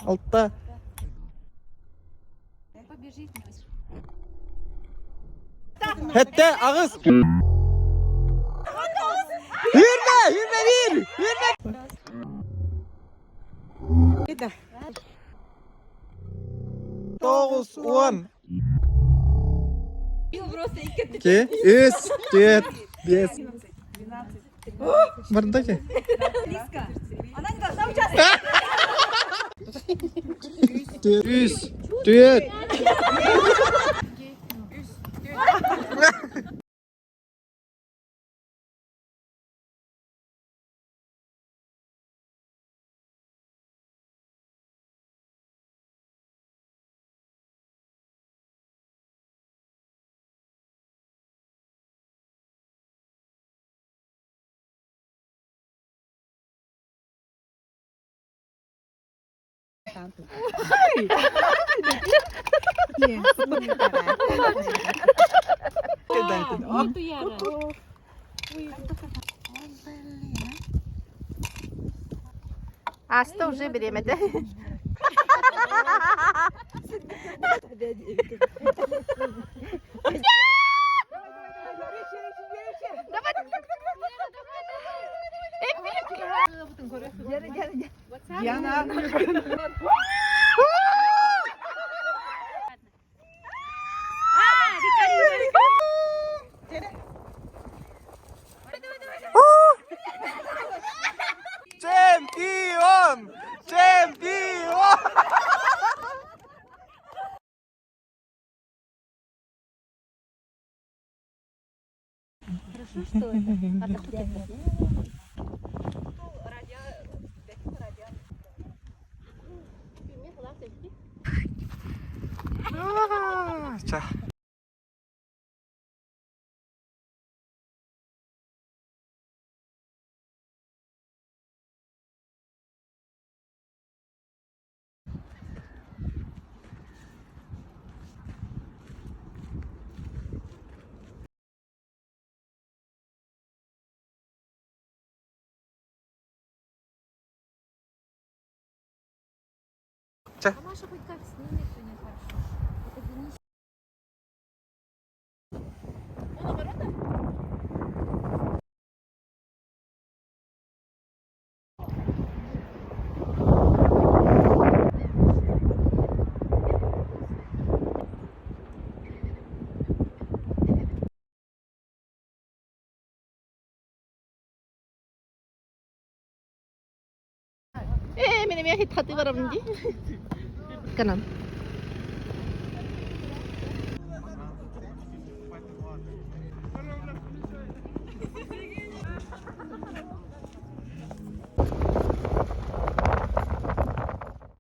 Алта. Хэттэ аҕыс. Үрмэ, үрмэ биир, үрмэ. 90. 2, 3, 4, 5. Бардаки. Она не должна участвовать. Үс, түөрт. Ааста уже бириэмэтэ. Диана. Чемпион! Чемпион! Хорошо, что это. Ча. А Маша хоть как снимет сегодня хорошо. Это Денис. Ээ, мин эмиэ хит хаты барабын дии. Канан.